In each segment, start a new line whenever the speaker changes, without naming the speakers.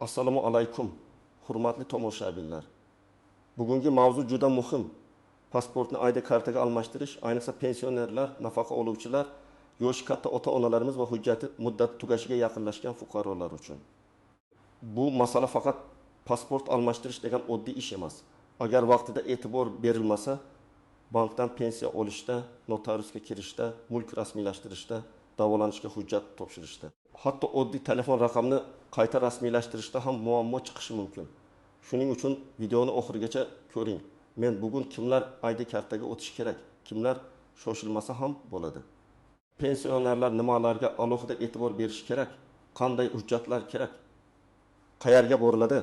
Assalomu alaykum, hurmatli tomoshabinlar. Bugungi mavzu juda muhim. Pasportni ID kartaga almashtirish, ayniqsa pensionerlar, nafaqa oluvchilar, yoshi katta ota-onalarimiz va hujjati muddati tugashiga yaqinlashgan fuqarolar uchun. Bu masala faqat pasport almashtirish degan oddiy ish emas. Agar vaqtida e'tibor berilmasa, bankdan pensiya olishda, notariusga kirishda, mulk rasmiylashtirishda, davolanishga hujjat topshirishda, hatto oddiy telefon raqamini qayta rasmiylashtirishda ham muammo chiqishi mumkin. Shuning uchun videoni oxirigacha ko'ring. Men bugun kimlar ID kartaga o'tishi kerak, kimlar shoshilmasa ham bo'ladi. Pensionerlar nimalarga alohida e'tibor berishi kerak, qanday hujjatlar kerak, qayerga boriladi,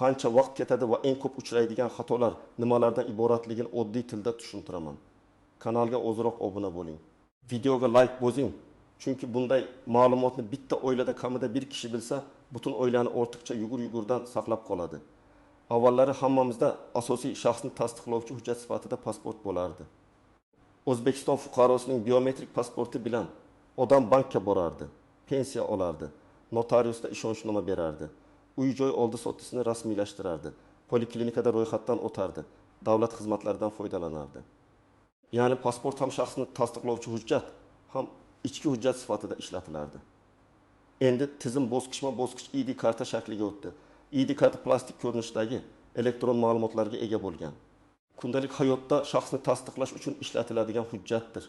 qancha vaqt ketadi va eng ko'p uchraydigan xatolar nimalardan iboratligini oddiy tilda tushuntiraman. Kanalga ozroq obuna bo'ling. Videoga like bosing, chunki bunday ma'lumotni bitta oilada kamida bir kishi bilsa, butun oilani ortiqcha yugur-yugurdan saqlab qoladi. Avvallari hammamizda asosiy shaxsni tasdiqlovchi hujjat sifatida pasport bo'lardi. O'zbekiston fuqarosining biometrik pasporti bilan odam bankka borardi, pensiya olardi, notariusda ishonchnoma berardi, uy-joy oldi-sotdisini rasmiylashtirardi, poliklinikada ro'yxatdan o'tardi, davlat xizmatlaridan foydalanardi. Ya'ni pasport ham shaxsni tasdiqlovchi hujjat, ham ichki hujjat sifatida ishlatilardi. Endi tizim bosqichma-bosqich ID karta shakliga o'tdi. ID karta plastik ko'rinishdagi elektron ma'lumotlarga ega bo'lgan. Kundalik hayotda shaxsni tasdiqlash uchun ishlatiladigan hujjatdir.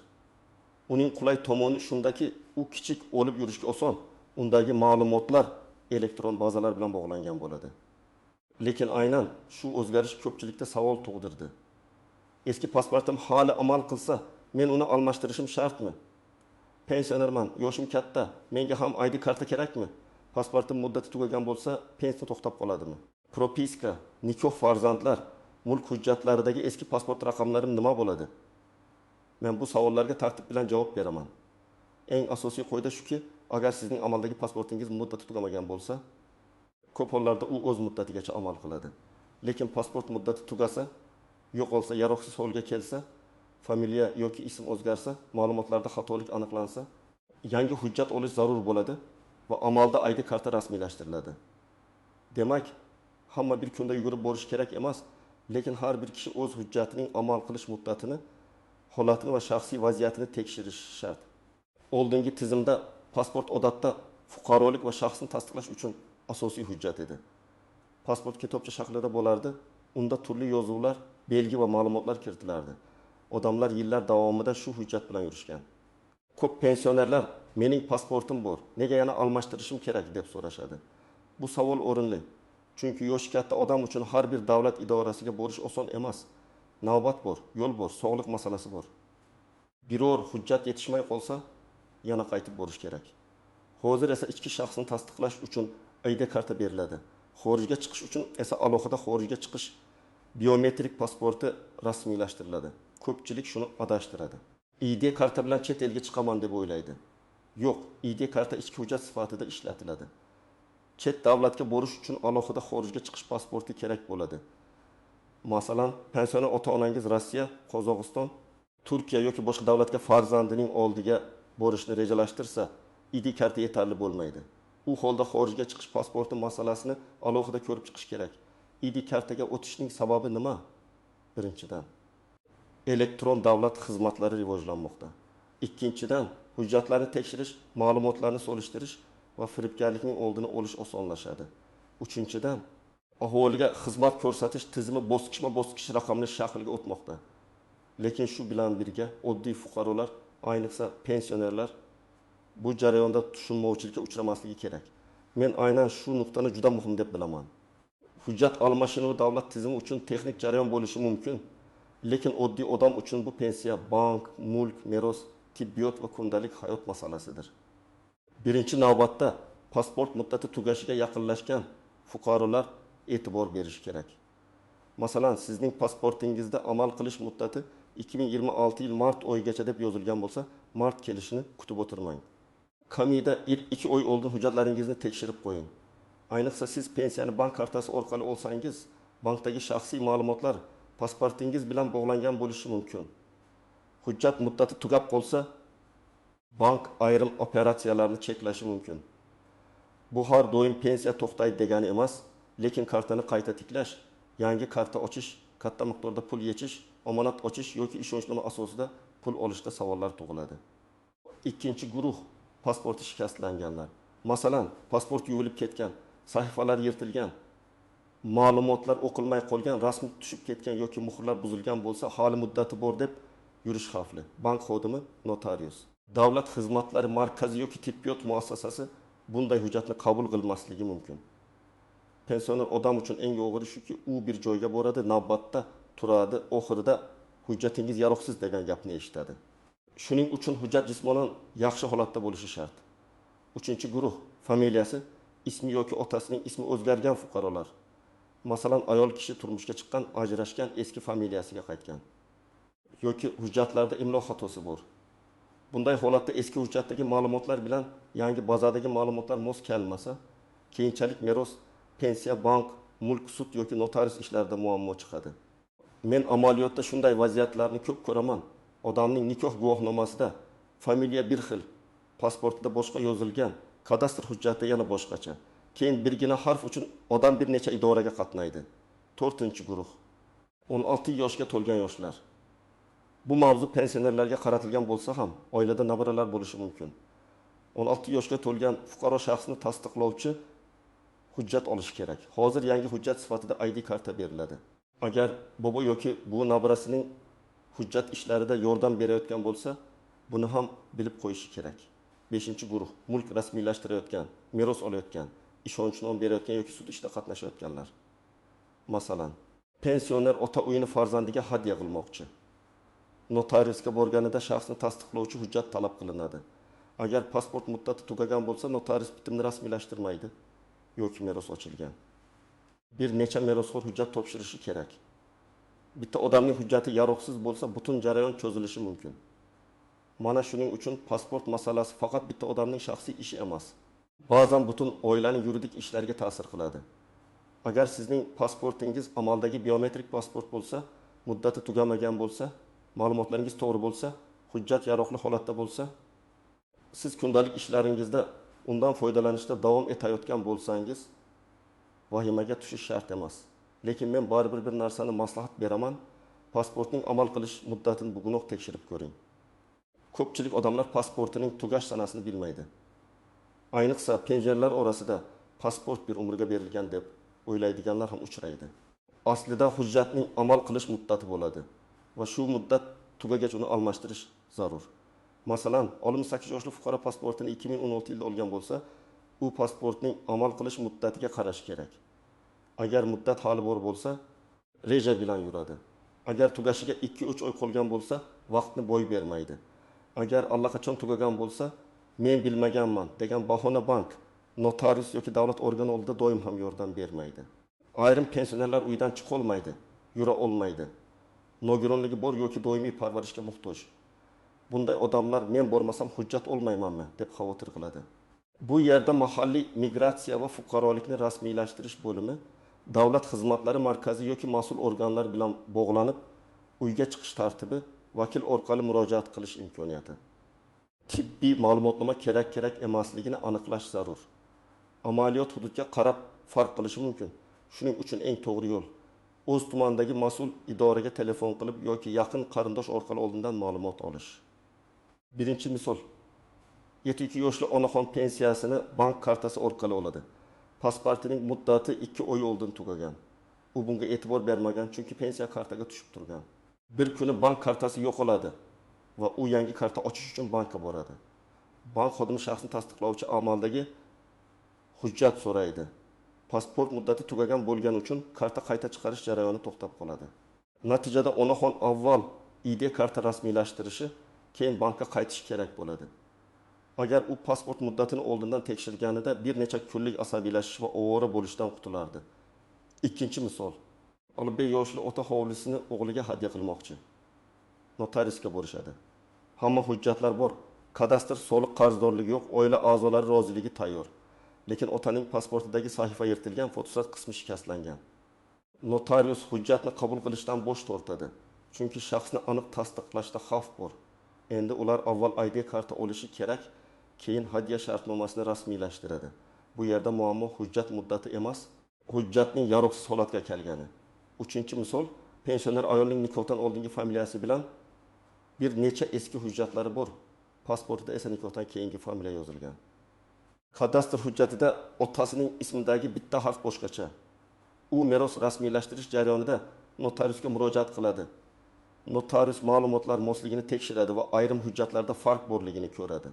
Uning qulay tomoni shundaki, u kichik olib yurishga oson, undagi ma'lumotlar elektron bazalar bilan bog'langan bo'ladi. Lekin aynan shu o'zgarish ko'pchilikda savol tug'dirdi. Eski pasportim hali amal qilsa, men uni almashtirishim shartmi? Pensionerman, yoshim katta, menga ham ID karta kerakmi? Pasportim muddati tugagan bo'lsa, pensiya to'xtab qoladimi? Propiska, nikoh, farzandlar, mulk hujjatlaridagi eski pasport raqamlarim nima bo'ladi? Men bu savollarga tartib bilan javob beraman. Eng asosiy qoida shuki, agar sizning amaldagi pasportingiz muddati tugamagan bo'lsa, ko'p hollarda u o'z muddatigacha amal qiladi. Lekin pasport muddati tugasa, yo'qolsa, yaroqsiz holga kelsa, familiya yoki ism o'zgarsa, ma'lumotlarda xatolik aniqlansa, yangi hujjat olish zarur bo'ladi va amalda ID karta rasmiylashtiriladi. Demak, hamma bir kunda yugurib borish kerak emas, lekin har bir kishi o'z hujjatining amal qilish muddatini, holatini va shaxsiy vaziyatini tekshirishi shart. Oldingi tizimda pasport odatda fuqarolik va shaxsni tasdiqlash uchun asosiy hujjat edi. Pasport kitobcha shaklida bo'lardi, unda turli yozuvlar, belgi va ma'lumotlar kiritilardi. Odamlar yillar davomida shu hujjat bilan yurishgan. Ko'p pensionerlar mening pasportim bor, nega yana almashtirishim kerak deb so'rashadi. Bu savol o'rinli. Chunki yoshi katta odam uchun har bir davlat idorasiga borish oson emas. Navbat bor, yo'l bor, sog'liq masalasi bor. Biror hujjat yetishmay qolsa, yana qaytib borish kerak. Hozir esa ichki shaxsni tasdiqlash uchun ID karta beriladi. Xorijga chiqish uchun esa alohida xorijga chiqish biometrik pasporti rasmiylashtiriladi. Ko'pchilik shuni adashtiradi. ID karta bilan chet elga chiqaman deb o'ylaydi. Yo'q, ID karta ichki hujjat sifatida ishlatiladi. Chet davlatga borish uchun alohida xorijga chiqish pasporti kerak bo'ladi. Masalan, pensioner ota-onangiz Rossiya, Qozog'iston, Turkiya yoki boshqa davlatga farzandining oldiga borishni rejalashtirsa, ID karta yetarli bo'lmaydi. U holda xorijga chiqish pasporti masalasini alohida ko'rib chiqish kerak. ID kartaga o'tishning sababi nima? Birinchidan, elektron davlat xizmatlari rivojlanmoqda. Ikkinchidan, hujjatlarni tekshirish, ma'lumotlarni solishtirish va firibgarlikning oldini olish osonlashadi. Uchinchidan, aholiga xizmat ko'rsatish tizimi bosqichma-bosqich raqamli shaklga o'tmoqda. Lekin shu bilan birga oddiy fuqarolar, ayniqsa pensionerlar bu jarayonda tushunmovchilikka uchramasligi kerak. Men aynan shu nuqtani juda muhim deb bilaman. Hujjat almashinuvi davlat tizimi uchun texnik jarayon bo'lishi mumkin, lekin oddiy odam uchun bu pensiya, bank, mulk, meros, tibbiyot va kundalik hayot masalasidir. Birinchi navbatda pasport muddati tugashiga yaqinlashgan fuqarolar e'tibor berishi kerak. Masalan, sizning pasportingizda amal qilish muddati 2026 yil mart oyigacha deb yozilgan bo'lsa, mart kelishini kutib o'tirmang. Kamida 1-2 oy oldin hujjatlaringizni tekshirib qo'ying. Ayniqsa siz pensiyani bank kartasi orqali olsangiz, bankdagi shaxsiy ma'lumotlar pasportingiz bilan bog'langan bo'lishi mumkin. Hujjat muddati tugab qolsa, bank ayrim operatsiyalarni cheklashi mumkin. Bu har doim pensiya to'xtaydi degani emas, lekin kartani qayta tiklash, yangi karta ochish, katta miqdorda pul yechish, omonat ochish yoki ishonchnoma asosida pul olishda savollar tug'iladi. Ikkinchi guruh: pasporti shikastlanganlar. Masalan, pasport yuvilib ketgan, sahifalar yirtilgan, ma'lumotlar o'qilmay qolgan, rasm tushib ketgan yoki muhrlar buzilgan bo'lsa, hali muddati bor deb yurish xavfli. Bank xodimi, notarius, davlat xizmatlari markazi yoki tibbiyot muassasasi bunday hujjatni qabul qilmasligi mumkin. Pensioner odam uchun eng og'iri shuki, u bir joyga boradi, navbatda turadi, oxirida hujjatingiz yaroqsiz degan gapni eshitadi. Shuning uchun hujjat jismonan yaxshi holatda bo'lishi shart. Uchinchi guruh: familiyasi, ismi yoki otasining ismi o'zgargan fuqarolar. Masalan, ayol kishi turmushga chiqqan, ajrashgan, eski familiyasiga qaytgan. Yoki hujjatlarda imlo xatosi bor. Bunday holatda eski hujjatdagi ma'lumotlar bilan yangi bazadagi ma'lumotlar mos kelmasa, keyinchalik meros, pensiya, bank, mulk, sud yoki notarius ishlarida muammo chiqadi. Men amaliyotda shunday vaziyatlarni ko'p ko'raman. Odamning nikoh guvohnomasida familiya bir xil, pasportida boshqa yozilgan, kadastr hujjati yana boshqacha. Keyin birgina harf uchun odam bir necha idoraga qatnaydi. To'rtinchi guruh: 16 yoshga to'lgan yoshlar. Bu mavzu pensionerlarga qaratilgan bo'lsa ham, oilada nabiralar bo'lishi mumkin. 16 yoshga to'lgan fuqaro shaxsni tasdiqlovchi hujjat olishi kerak. Hozir yangi hujjat sifatida ID karta beriladi. Agar bobo yoki buvi nabirasining hujjat ishlarida yordam berayotgan bo'lsa, buni ham bilib qo'yishi kerak. Beshinchi guruh: mulk rasmiylashtirayotgan, meros olayotgan, ishonchnoma berayotgan yoki sud ishida qatnashayotganlar. Masalan, pensioner ota uyini farzandiga hadya qilmoqchi. Notariusga borganida shaxsni tasdiqlovchi hujjat talab qilinadi. Agar pasport muddati tugagan bo'lsa, notarius bitimni rasmiylashtirmaydi yoki meros ochilgan. Bir necha merosxo'r hujjat topshirishi kerak. Bitta odamning hujjati yaroqsiz bo'lsa, butun jarayon cho'zilishi mumkin. Mana shuning uchun pasport masalasi faqat bitta odamning shaxsiy ishi emas. Ba'zan butun oilaning yuridik ishlariga ta'sir qiladi. Agar sizning pasportingiz amaldagi biometrik pasport bo'lsa, muddati tugamagan bo'lsa, ma'lumotlaringiz to'g'ri bo'lsa, hujjat yaroqli holatda bo'lsa, siz kundalik ishlaringizda undan foydalanishda davom etayotgan bo'lsangiz, vahimaga tushish shart emas. Lekin men baribir bir narsani maslahat beraman. Pasportning amal qilish muddatini bugunoq tekshirib ko'ring. Ko'pchilik odamlar pasportining tugash sanasini bilmaydi. Ayniqsa pensionerlar orasida pasport bir umrga berilgan deb o'ylaydiganlar ham uchraydi. Aslida hujjatning amal qilish muddati bo'ladi va shu muddat tugagach uni almashtirish zarur. Masalan, 68 yoshli fuqaro pasportini 2016 yilda olgan bo'lsa, u pasportning amal qilish muddatiga qarash kerak. Agar muddat hali bor bo'lsa, reja bilan yuradi. Agar tugashiga 2-3 oy qolgan bo'lsa, vaqtni boy bermaydi. Agar allaqachon tugagan bo'lsa, men bilmaganman degan bahona bank, notarius yoki davlat organi oldida doim ham yordam bermaydi. Ayrim pensionerlar uydan chiqa olmaydi, yura olmaydi. Nogironligi bor yoki doimiy parvarishga muhtoj. Bunday odamlar men bormasam hujjat olmaymanmi deb xavotir qiladi. Bu yerda mahalliy migratsiya va fuqarolikni rasmiylashtirish bo'limi davlat xizmatlari markazi yoki mas'ul organlar bilan bog'lanib, uyga chiqish tartibi, vakil orqali murojaat qilish imkoniyati. Tibbiy ma'lumotnoma kerak emasligini aniqlash zarur. Amaliyot hududga qarab farq qilishi mumkin. Shuning uchun eng to'g'ri yo'l o'z tumanidagi mas'ul idoraga telefon qilib yoki yaqin qarindosh orqali oldindan ma'lumot olish. Birinchi misol: 72 yoshli onaxon pensiyasini bank kartasi orqali oladi. Pasportining muddati 2 oy oldin tugagan. U bunga e'tibor bermagan, chunki pensiya kartaga tushib turgan. Bir kuni bank kartasi yo'qoladi va u yangi karta ochish uchun bankka boradi. Bank xodimi shaxsni tasdiqlovchi amaldagi hujjat so'raydi. Pasport muddati tugagan bo'lgani uchun karta qayta chiqarish jarayoni to'xtab qoladi. Natijada onaxon avval ID karta rasmiylashtirishi, keyin bankka qaytish kerak bo'ladi. Agar u pasport muddatini oldindan tekshirganida bir necha kunlik asabiylashish va ovora bo'lishdan qutulardi. Ikkinchi misol: Olibek yoshli ota hovlisini o'g'liga hadya qilmoqchi. Notariusga borishadi. Hamma hujjatlar bor. Kadastr soliq qarzdorligi yo'q, oila a'zolari roziligi tayyor. Lekin otaning pasportidagi sahifa yirtilgan, fotosurat qismi shikastlangan. Notarius hujjatni qabul qilishdan bosh tortadi. Chunki shaxsni aniq tasdiqlashda xavf bor. Endi ular avval ID karta olishi kerak, keyin hadya shartnomasini rasmiylashtiradi. Bu yerda muammo hujjat muddati emas, hujjatning yaroqsiz holatga kelgani. Uchinchi misol: pensioner ayolning nikohdan oldingi familiyasi bilan bir necha eski hujjatlari bor, pasportida esa nikohdan keyingi familiya yozilgan. Kadastr hujjatida otasining ismidagi bitta harf boshqacha. U meros rasmiylashtirish jarayonida notariusga murojaat qiladi. Notarius ma'lumotlar mosligini tekshiradi va ayrim hujjatlarda farq borligini ko'radi.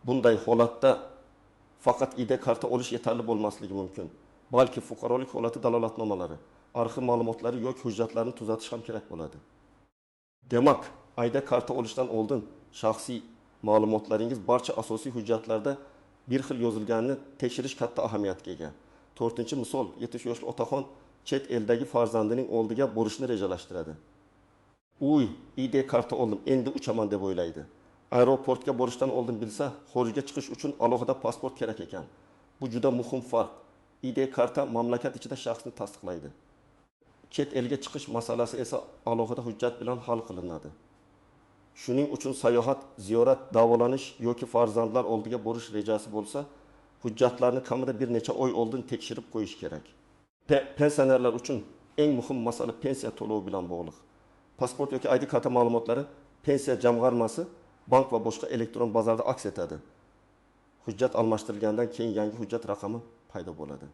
Bunday holatda faqat ID karta olish yetarli bo'lmasligi mumkin. Balki fuqarolik holati dalolatnomalari, arxiv ma'lumotlari yoki hujjatlarni tuzatish ham kerak bo'ladi. Demak, ID karta olishdan oldin shaxsiy ma'lumotlaringiz barcha asosiy hujjatlarda bir xil yozilganini tekshirish katta ahamiyatga ega. To'rtinchi misol: 70 yoshli otaxon chet eldagi farzandining oldiga borishni rejalashtiradi. Uy, ID karta oldim, endi uchaman deb o'ylaydi. Aeroportga borishdan oldin bilsa, xorijga chiqish uchun alohida pasport kerak ekan. Bu juda muhim farq. ID karta mamlakat ichida shaxsni tasdiqlaydi. Chet elga chiqish masalasi esa alohida hujjat bilan hal qilinadi. Shuning uchun sayohat, ziyorat, davolanish yoki farzandlar oldiga borish rejasi bo'lsa, hujjatlarni kamida bir necha oy oldin tekshirib qo'yish kerak. Pensionerlar uchun eng muhim masala pensiya to'lovi bilan bog'liq. Pasport yoki ID karta ma'lumotlari pensiya jamg'armasi, bank va boshqa elektron bozorda aks etadi. Hujjat almashtirilgandan keyin yangi hujjat raqami paydo bo'ladi.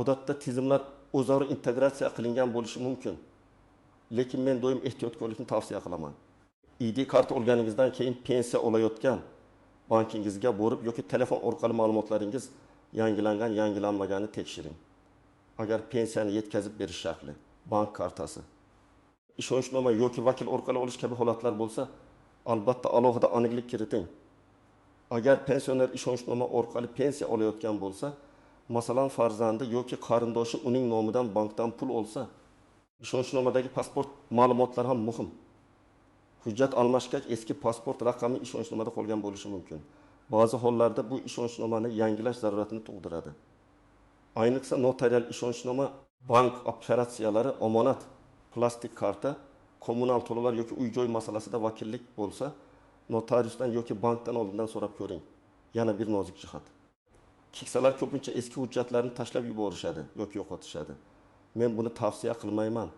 Odatda tizimlar o'zaro integratsiya qilingan bo'lishi mumkin. Lekin men doim ehtiyotkorlikni tavsiya qilaman. ID karta olganingizdan keyin pensiya olayotgan bankingizga borib yoki telefon orqali ma'lumotlaringiz yangilangan, yangilanmaganini tekshiring. Agar pensiyani yetkazib berish shakli, bank kartasi, ishonchnoma yoki vakil orqali olish kabi holatlar bo'lsa, albatta alohida aniqlik kiriting. Agar pensioner ishonchnoma orqali pensiya olayotgan bo'lsa, masalan farzandi yoki qarindoshi uning nomidan bankdan pul olsa, ishonchnomadagi pasport ma'lumotlari ham muhim. Hujjat almashgach eski pasport raqami ishonchnomada qolgan bo'lishi mumkin. Ba'zi hollarda bu ishonchnomani yangilash zaruratini tug'diradi. Ayniqsa notarial ishonchnoma, bank operatsiyalari, omonat, plastik karta, kommunal to'lovlar yoki uy-joy masalasida vakillik bo'lsa, notariusdan yoki bankdan oldindan so'rab ko'ring. Yana bir nozik jihat. Keksalar ko'pincha eski hujjatlarni tashlab yuborishadi yoki yo'qotishadi. Men buni tavsiya qilmayman.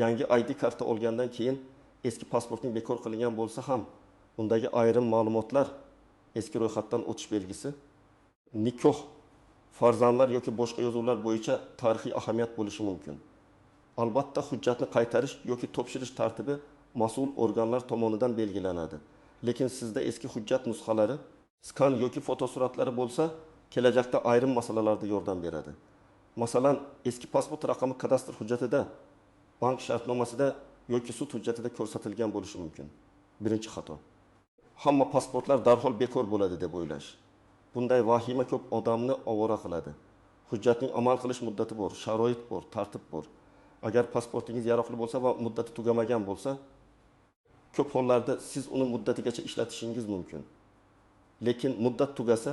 Yangi ID karta olgandan keyin eski pasportning bekor qilingan bo'lsa ham, undagi ayrim ma'lumotlar eski ro'yxatdan o'tish belgisi, nikoh, farzandlar yoki boshqa yozuvlar bo'yicha tarixiy ahamiyat bo'lishi mumkin. Albatta hujjatni qaytarish yoki topshirish tartibi mas'ul organlar tomonidan belgilanadi. Lekin sizda eski hujjat nusxalari, skan yoki fotosuratlari bo'lsa, kelajakda ayrim masalalarda yordam beradi. Masalan, eski pasport raqami kadastr hujjatida, bank shartnomasida yoki sud hujjatida ko'rsatilgan bo'lishi mumkin. Birinchi xato. Hamma pasportlar darhol bekor bo'ladi deb o'ylash. Bunday vahima ko'p odamni ovora qiladi. Hujjatning amal qilish muddati bor, sharoit bor, tartib bor. Agar pasportingiz yaroqli bo'lsa va muddati tugamagan bo'lsa, ko'p hollarda siz uni muddatigacha ishlatishingiz mumkin. Lekin muddat tugasa,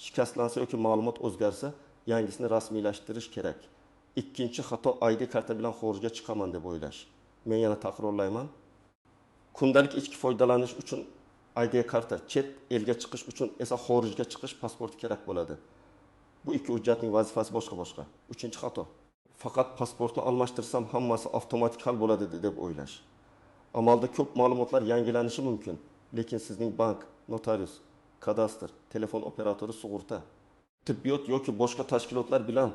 shikastlansa yoki ma'lumot o'zgarsa, yangisini rasmiylashtirish kerak. Ikkinchi xato ID karta bilan xorijga chiqaman deb o'ylash. Men yana takrorlayman. Kundalik ichki foydalanish uchun ID karta, chet elga chiqish uchun esa xorijga chiqish pasporti kerak bo'ladi. Bu ikki hujjatning vazifasi boshqa-boshqa. Uchinchi xato. Faqat pasportni almashtirsam hammasi avtomatik hal bo'ladi deb o'ylash. Amalda ko'p ma'lumotlar yangilanishi mumkin, lekin sizning bank, notarius, kadastr, telefon operatori, sug'urta, tibbiyot yoki boshqa tashkilotlar bilan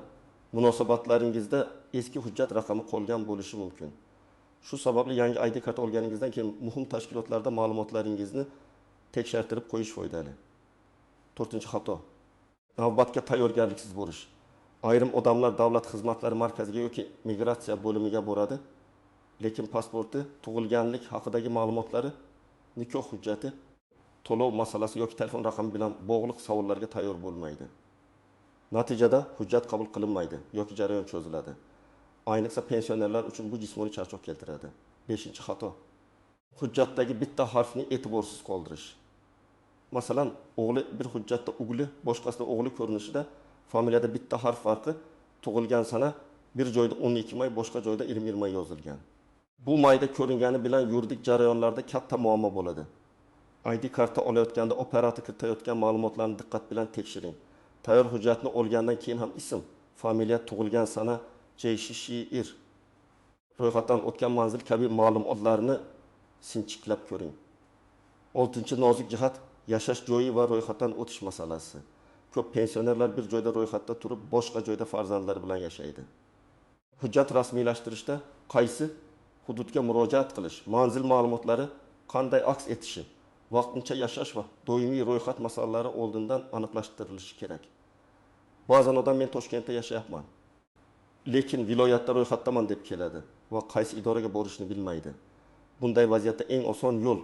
munosabatlaringizda eski hujjat raqami qolgan bo'lishi mumkin. Shu sababli yangi ID karta olganingizdan keyin muhim tashkilotlarda ma'lumotlaringizni tekshirtirib qo'yish foydali. To'rtinchi xato. Navbatga tayyorgarliksiz bo'lish. Ayrim odamlar davlat xizmatlari markaziga yoki migratsiya bo'limiga boradi, lekin pasporti, tug'ilganlik haqidagi ma'lumotlari, nikoh hujjati, to'lov masalasi yoki telefon raqami bilan bog'liq savollarga tayyor bo'lmaydi. Natijada hujjat qabul qilinmaydi yoki jarayon cho'ziladi. Ayniqsa pensionerlar uchun bu jismoniy charchoq keltiradi. Beshinchi xato. Hujjatdagi bitta harfni e'tiborsiz qoldirish. Masalan, o'g'li bir hujjatda o'g'li, boshqasida o'g'li ko'rinishida familiyada bitta harf farqi, tug'ilgan sana bir joyda 12 may, boshqa joyda 21 may yozilgan. Bu mayda ko'ringani bilan yuridik jarayonlarda katta muammo bo'ladi. ID karta olayotganda operator kiritayotgan ma'lumotlarni diqqat bilan tekshiring. Tayyor hujjatni olgandan keyin ham ism, familiya, tug'ilgan sana, JShShIR, ro'yxatdan o'tgan manzil kabi ma'lumotlarni sinchiklab ko'ring. Oltinchi nozik jihat: yashash joyi va ro'yxatdan o'tish masalasi. Ko'p pensionerlar bir joyda ro'yxatda turib, boshqa joyda farzandlari bilan yashaydi. Hujjat rasmiylashtirishda qaysi hududga murojaat qilish, manzil ma'lumotlari qanday aks etishi, vaqtincha yashash va doimiy ro'yxat masalalari oldindan aniqlashtirilishi kerak. Ba'zan odam "Men Toshkentda yashayapman, lekin viloyatda ro'yxatdaman" deb keladi va qaysi idoraga borishni bilmaydi. Bunday vaziyatda eng oson yo'l: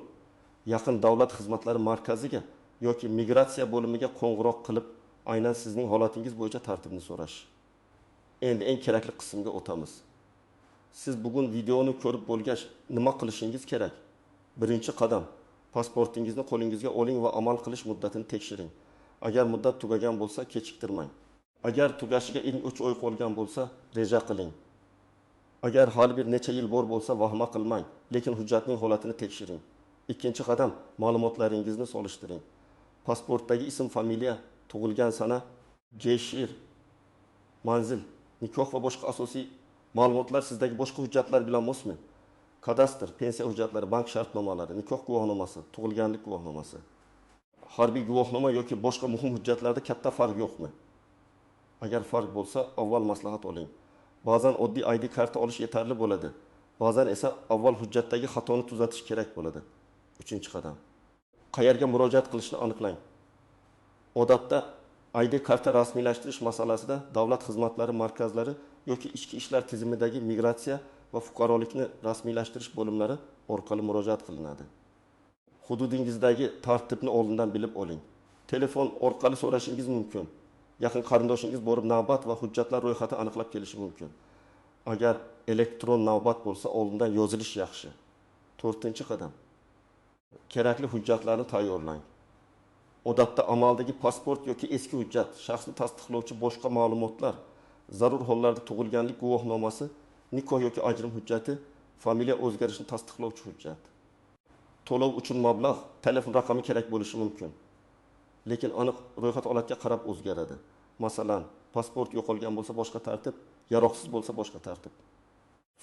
yaqin davlat xizmatlari markaziga yoki migratsiya bo'limiga qo'ng'iroq qilib, aynan sizning holatingiz bo'yicha tartibni so'rash. Endi eng kerakli qismga o'tamiz. Siz bugun videoni ko'rib bo'lgach, nima qilishingiz kerak? Birinchi qadam: pasportingizni qo'lingizga oling va amal qilish muddatini tekshiring. Agar muddat tugagan bo'lsa, kechiktirmang. Agar tugashiga endi 3 oy qolgan bo'lsa, reja qiling. Agar hali bir necha yil bor bo'lsa, vahima qilmang, lekin hujjatning holatini tekshiring. Ikkinchi qadam: ma'lumotlaringizni solishtiring. Pasportdagi ism, familiya, tug'ilgan sana, JShShIR, manzil, nikoh va boshqa asosiy ma'lumotlar sizdagi boshqa hujjatlar bilan mosmi? Kadastr, pensiya hujjatlari, bank shartnomalari, nikoh guvohnomasi, tug'ilganlik guvohnomasi, harbiy guvohnoma yoki boshqa muhim hujjatlarda katta farq yo'qmi? Agar farq bo'lsa, avval maslahat oling. Ba'zan oddiy ID karta olish yetarli bo'ladi. Ba'zan esa avval hujjatdagi xatoni tuzatish kerak bo'ladi. Uchinchi qadam: qayerga murojaat qilishni aniqlang. Odatda ID karta rasmiylashtirish masalasida davlat xizmatlari markazlari yoki ichki ishlar tizimidagi migratsiya va fuqarolikni rasmiylashtirish bo'limlari orqali murojaat qilinadi. Hududingizdagi tartibni oldindan bilib oling. Telefon orqali so'rashingiz mumkin. Yaqin qarindoshingiz borib navbat va hujjatlar ro'yxati aniqlab kelishi mumkin. Agar elektron navbat bo'lsa, oldindan yozilish yaxshi. To'rtinchi qadam: kerakli hujjatlarni tayyorlang. Odatda amaldagi pasport yoki eski hujjat, shaxsni tasdiqlovchi boshqa ma'lumotlar, zarur hollarda tug'ilganlik guvohnomasi, nikoh yoki ajrim hujjati, familiya o'zgarishini tasdiqlovchi hujjat. To'lov uchun mablag', telefon raqami kerak bo'lishi mumkin. Lekin aniq ro'yxat holatga qarab o'zgaradi. Masalan, pasport yo'qolgan bo'lsa boshqa tartib, yaroqsiz bo'lsa boshqa tartib.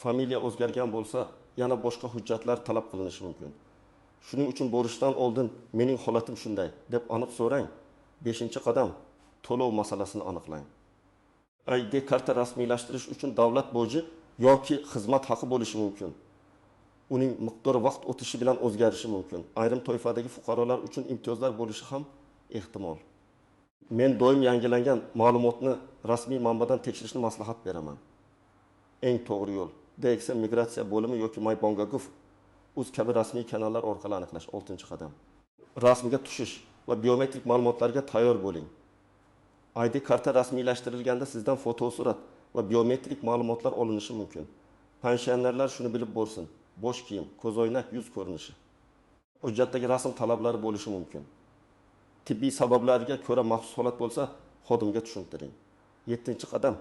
Familiya o'zgargan bo'lsa, yana boshqa hujjatlar talab qilinishi mumkin. Shuning uchun borishdan oldin "Mening holatim shunday" deb aniq so'rang. Beshinchi qadam: to'lov masalasini aniqlang. ID karta rasmiylashtirish uchun davlat boji yoki xizmat haqi bo'lishi mumkin. Uning miqdori vaqt o'tishi bilan o'zgarishi mumkin. Ayrim toifadagi fuqarolar uchun imtiyozlar bo'lishi ham ehtimol. Men doim yangilangan ma'lumotni rasmiy manbadan tekshirishni maslahat beraman. Eng to'g'ri yo'l DXM migratsiya bo'limi yoki MyBonga.gov uz kabi rasmiy kanallar orqali aniqlash. Oltinchi qadam: rasmga tushish va biometrik ma'lumotlarga tayyor bo'ling. ID karta rasmiylashtirilganda sizdan fotosurat va biometrik ma'lumotlar olinishi mumkin. Pensionerlar shuni bilib borsin: bosh kiyim, ko'zoynak, yuz ko'rinishi. Hujjatdagi rasm talablari bo'lishi mumkin. Tibbiy sabablarga ko'ra maxsus holat bo'lsa, xodimga tushuntiring. Yettinchi qadam: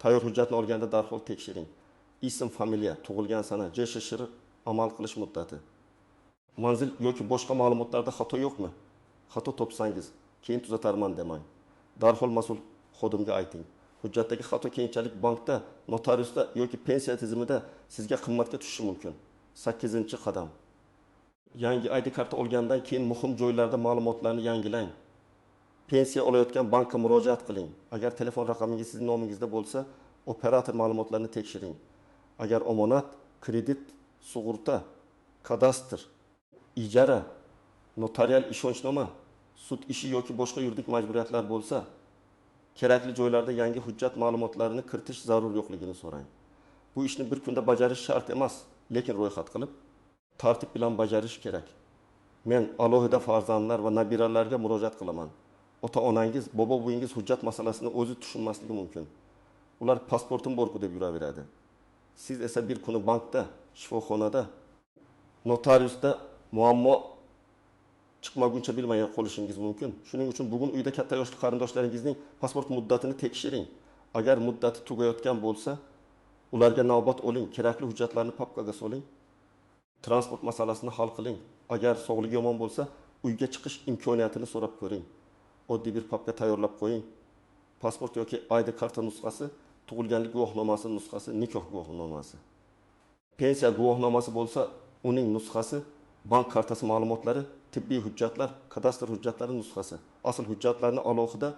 tayyor hujjatni olganda darhol tekshiring. Ism, familiya, tug'ilgan sana, JShShIR, amal qilish muddati. Manzil yoki boshqa ma'lumotlarda xato yo'qmi? Xato topsangiz, keyin tuzatarman demang. Darhol mas'ul xodimga ayting. Hujjatdagi xato keyinchalik bankda, notariusda yoki pensiya tizimida sizga qimmatga tushishi mumkin. Sakkizinchi qadam: yangi ID karta olgandan keyin muhim joylarda ma'lumotlarni yangilang. Pensiya olayotgan bankka murojaat qiling. Agar telefon raqamingiz sizning nomingizda bo'lsa, operator ma'lumotlarini tekshiring. Agar omonat, kredit, sug'urta, kadastr, ijara, notarial ishonchnoma, sud ishi yoki boshqa yuridik majburiyatlar bo'lsa, kerakli joylarda yangi hujjat ma'lumotlarini kiritish zarur yo'qligini so'rang. Bu ishni bir kunda bajarish shart emas, lekin ro'yxat qilib, tartib bilan bajarish kerak. Men alohida farzandlar va nabiralarga murojaat qilaman. Ota-onangiz, bobo-buvingiz hujjat masalasini o'zi tushunmasligi mumkin. Ular pasportim borku deb yuraveradi. Siz esa bir kuni bankda, shifoxonada, notariusda muammo chiqmaguncha bilmay qolishingiz mumkin. Shuning uchun bugun uyda katta yoshli qarindoshlaringizning pasport muddatini tekshiring. Agar muddati tugayotgan bo'lsa, ularga navbat oling, kerakli hujjatlarni papkaga soling. Transport masalasini hal qiling. Agar sog'ligi yomon bo'lsa, uyga chiqish imkoniyatini so'rab ko'ring. Oddiy bir papka tayyorlab qo'ying. Pasport yoki ID karta nusxasi, tug'ilganlik guvohnomasi nusxasi, nikoh guvohnomasi. Pensiya guvohnomasi bo'lsa, uning nusxasi, bank kartasi ma'lumotlari, tibbiy hujjatlar, kadastr hujjatlari nusxasi. Asl hujjatlarni alohida,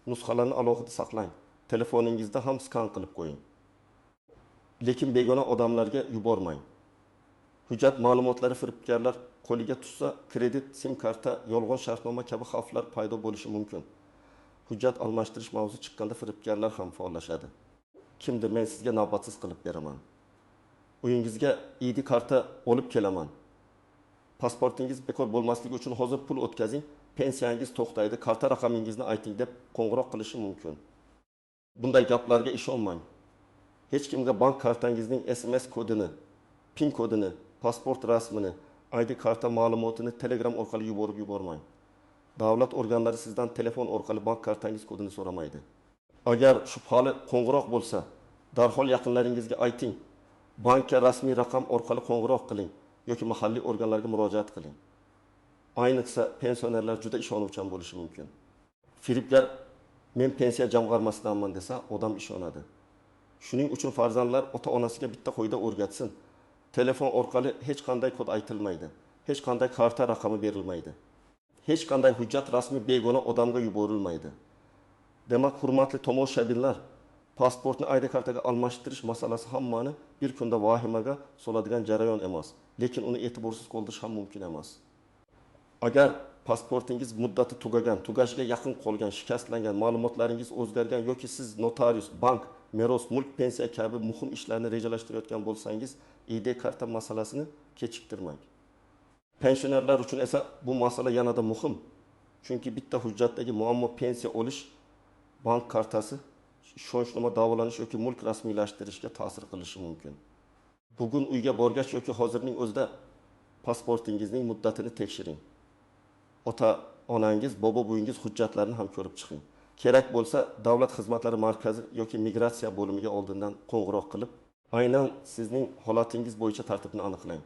nusxalarni alohida saqlang. Telefoningizda ham skan qilib qo'ying. Lekin begona odamlarga yubormang. Hujjat ma'lumotlari firibgarlar qo'liga tushsa, kredit, sim karta, yolg'on shartnoma kabi xavflar paydo bo'lishi mumkin. Hujjat almashtirish mavzusi chiqqanda firibgarlar ham faollashadi. Kimdir men sizga navbatsiz qilib beraman. Uyingizga ID karta olib kelaman. Pasportingiz bekor bo'lmasligi uchun hozir pul o'tkazing, pensiyangiz to'xtaydi, karta raqamingizni ayting deb qo'ng'iroq qilishi mumkin. Bunday gaplarga ishonmang. Hech kimga bank kartangizning SMS kodini, PIN kodini, pasport rasmini, ID karta ma'lumotini Telegram orqali yuborib yubormang. Davlat organlari sizdan telefon orqali bank kartangiz kodini so'ramaydi. Agar shubhali qo'ng'iroq bo'lsa, darhol yaqinlaringizga ayting. Bankka rasmiy raqam orqali qo'ng'iroq qiling yoki mahalliy organlarga murojaat qiling. Ayniqsa pensionerlar juda ishonuvchan bo'lishi mumkin. Firibgar men pensiya jamg'armasidanman desa, odam ishonadi. Shuning uchun farzandlar ota-onasiga bitta qoida o'rgatsin. Telefon orqali hech qanday kod aytilmaydi, hech qanday karta raqami berilmaydi. Hech qanday hujjat rasmiy begona odamga yuborilmaydi. Demak, hurmatli tomoshabinlar, pasportni ID kartaga almashtirish masalasi hammani bir kunda vahimaga soladigan jarayon emas, lekin uni e'tiborsiz qoldirish ham mumkin emas. Agar pasportingiz muddati tugagan, tugashiga yaqin qolgan, shikastlangan, ma'lumotlaringiz o'zgargan yoki siz notarius, bank, meros, mulk, pensiya kabi muhim ishlarni rejalashtirayotgan bo'lsangiz, ID karta masalasini kechiktirmang. Pensionerlar uchun esa bu masala yanada muhim. Chunki bitta hujjatdagi muammo pensiya olish, bank kartasi, ishonchnoma davolanish yoki mulk rasmiylashtirishga ta'sir qilishi mumkin. Bugun uyga borgach yoki hozirning o'zida pasportingizning muddatini tekshiring. Ota, onangiz, bobo buvingiz hujjatlarini ham ko'rib chiqing. Kerak bo'lsa, davlat xizmatlari markazi yoki migratsiya bo'limiga oldindan qo'ng'iroq qilib, aynan sizning holatingiz bo'yicha tartibni aniqlang.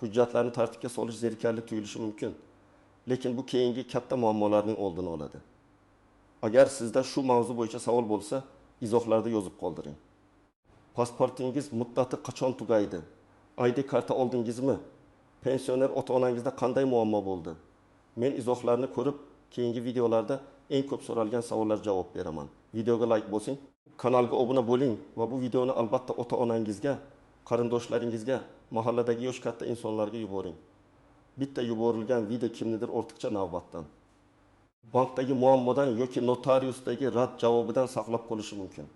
Hujjatlarni tartibga solish zerikarli tuyulishi mumkin, lekin bu keyingi katta muammolarning oldini oladi. Agar sizda shu mavzu bo'yicha savol bo'lsa, izohlarda yozib qoldiring. Pasportingiz muddati qachon tugaydi? ID karta oldingizmi? Pensioner ota-onangizda qanday muammo bo'ldi? Men izohlarni ko'rib, keyingi videolarda eng ko'p so'ralgan savollar javob beraman. Videoga like bosing, kanalga obuna bo'ling va bu videoni albatta ota-onangizga, qarindoshlaringizga, mahalladagi yosh katta insonlarga yuboring. Bitta yuborilgan video kimnidir ortiqcha navbatdan, bankdagi muammodan yoki notariusdagi rad javobidan saqlab qolishi mumkin.